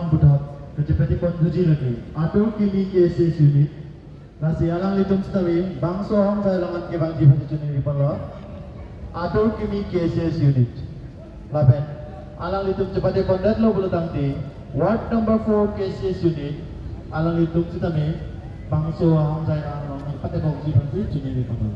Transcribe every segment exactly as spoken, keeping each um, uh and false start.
Puthot kachepate pon thuji lagi. Atur kimi K S S unit. Lasi alanglitum sitame bangso ahongjai along an kevangji aphan choningri ponlo. Atur kimi K S S unit. Lapen alanglitum chepate pondetlo pulo tangte, ward number four K S S unit, alanglitum sitame bangso ahongjai along patebokji aphan choningri ponlo.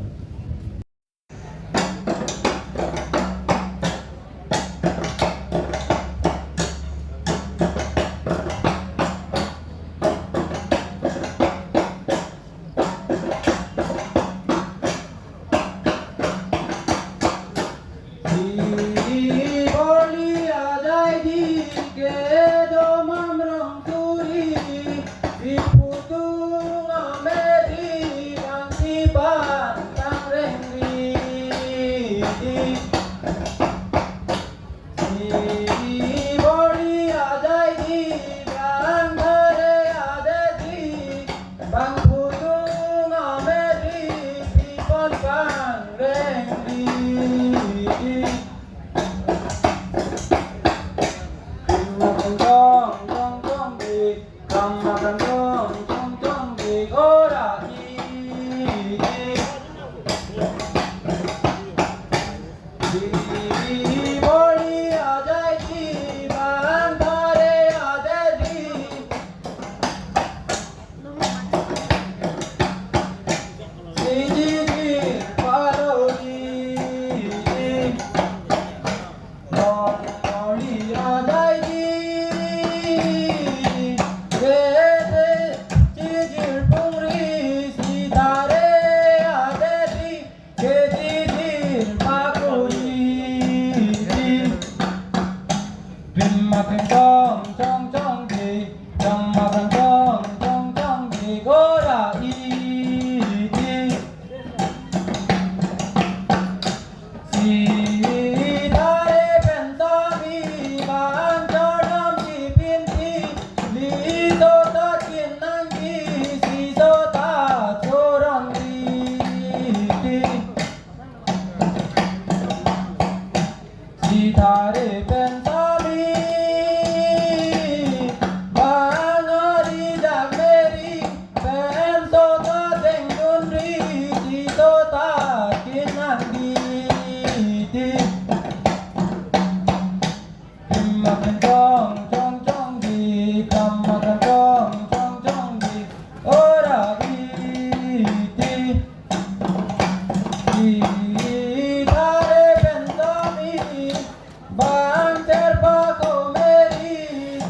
Si Borli ajaidi kedo mamrong turi, si putung amedi bangsi pantang rengri. Si Borli ajaidi bang thare adedi, bang putung amedi pipon pangrengri. Krim akan jong jong jong di, kam akan jong jong jong di, ora i di. Di Borli ajaidi bang thare adedi. Siji di paloni. Borli ajaidi. Kete siji pungri si thare adedi. Kejijir pakuri. Krim akan jong jong jong di, krim akan jong jong jong di, ora i di. Si thare pen sami bang chornam si pinti, li so ta kin nangji, si so ta choron di. Si thare pen sami bang ari jak meri, pen so ta dengdunri, si so ta kin nangji di. Krim akan jong jong jong di, krim akan jong jong jong di, ora i di. Si thare pen sami bang cherpa komeri,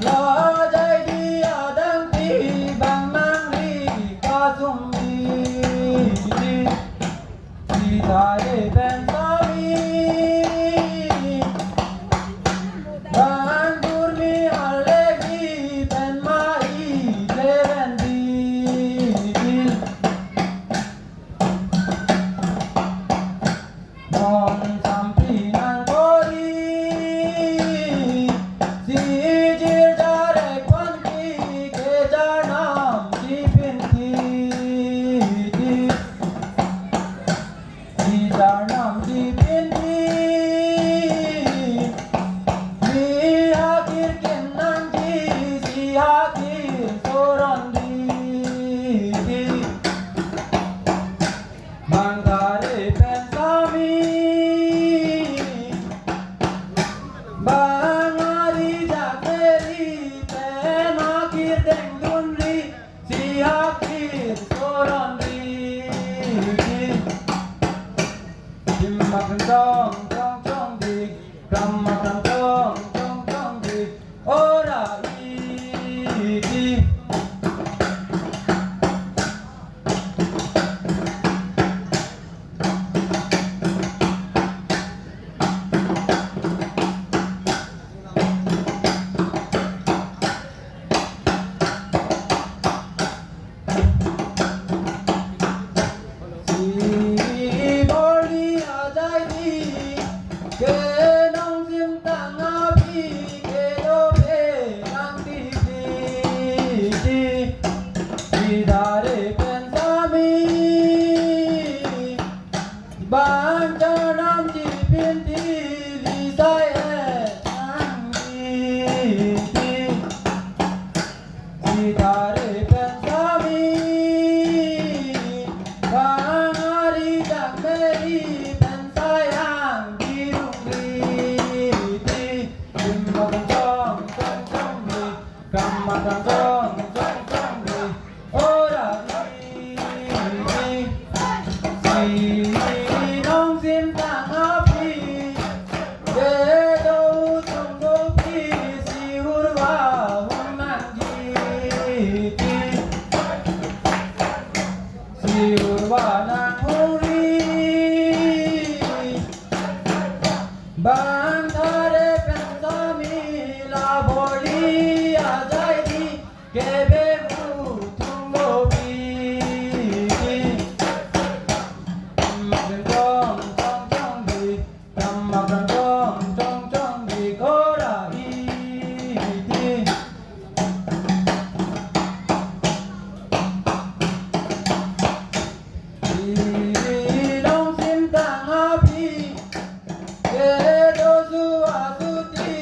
la ajaidi adangpi bang nangri kasumbi. Si thare pen sami bang durmi alegi pen mai jerendi. Non sampi nangkori, si jirjarek panki ke charnam si pinti di. Si charnam Nongsim tang aphi, kedo chungdo phi, si urva hum nangji ti. Si urva nanghumri, bang thare pen sami la boli ajai di, kebe mu thum lo pi ti. Mak pen chong chong chong di, mak pen chong chong chong di, kora i ti. Ilong sim tang aphi, kedo su asuti,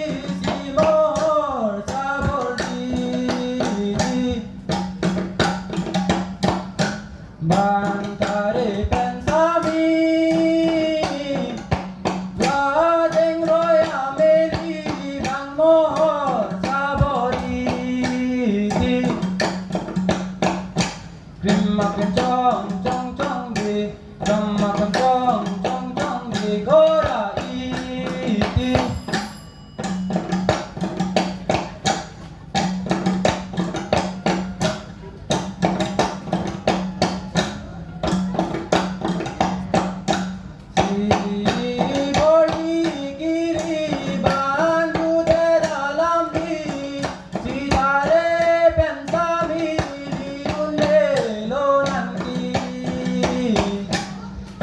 si mohor sabor di. Bang thare pen sami, wadeng roi ameli, bang mohor sabor di. Krim mak pen chong chong chong di, krim mak pen chong chong chong di, kora i ti. Si boli kiri bang jude dalam di, si thare pen sami di dunde lo nangji.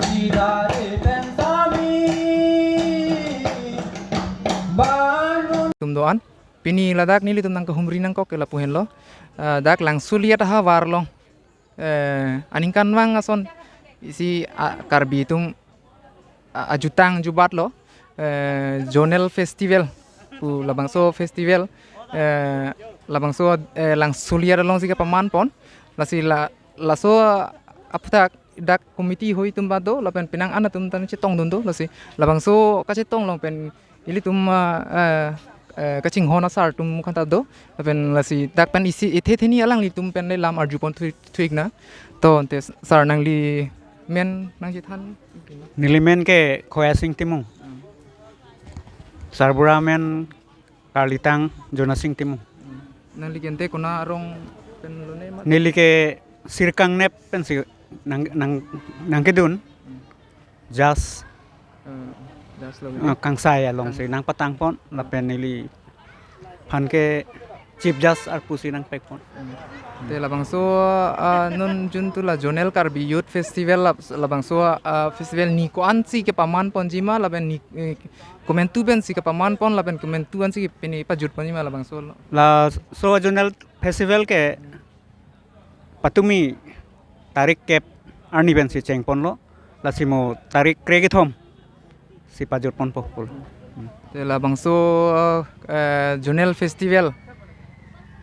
Si thare pen sami bang dun. Tum do-an, pini ladak nelitum nangkehumri nangkok ke lapu henlo. Ah, dak Langsoliat ahavar along, eh, aningkanvang ason isi, ah, Karbi atum, ah, ajutang jubat lo, eh, zonal festival pu labangso festival, eh, labangso, eh, Langsoliat alongsi kepaman pon. Lasi la, laso aphuthak dak committee hoi atum bado lapen penang an atum tan chetong dun do, lasi labangso kachetong along pen ilitum, ah, eh, eh, kachinghon asar atum khanta do, lapen lasi dak pen isi ethe theni alanglitum pen le lam arju pon thu-, thu-ik nang. To ante sar, nangli men nangchethan. Neli men ke Khoya Sing Timung. Hmm. Sarbura men karlitang Jona Sing Timung. Hmm. Nangli ke ante kona arong pen lone ma? Neli ke Sirkangnep pensi nang, nang, nangkedun. Hmm. Jas, eh, jas lo, eh, kangsai alongsi nangpatang pon, lapen neliphan ke Chief Judge arpu si nangpek pon. Hmm. Te labangso, ah, non juntu la Zonal Karbi Youth Festival lab-, labangso, ah, festival ni ko-ansi kepaman ponji ma, lapen ni, eh, komantu pensi kepaman pon, lapen komantu ansi ke pini pajut ponji ma labangso lo? Laso Zonal Festival ke patumi tarik kep arni pensi cheng ponlo, lasi mo tarik krekethom si pajut ponpo pulo. Hmm. Te labangso, eh, Zonal Festival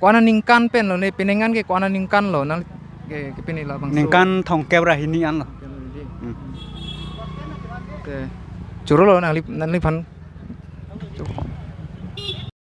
ko-an aningkan pen lo, ne penang an ke ko-an aningkan lo, nang ke, ke pini labangso? Ningkan thomkep ra hini an lo. Hmm. Te choro lo nangli, nangliphan.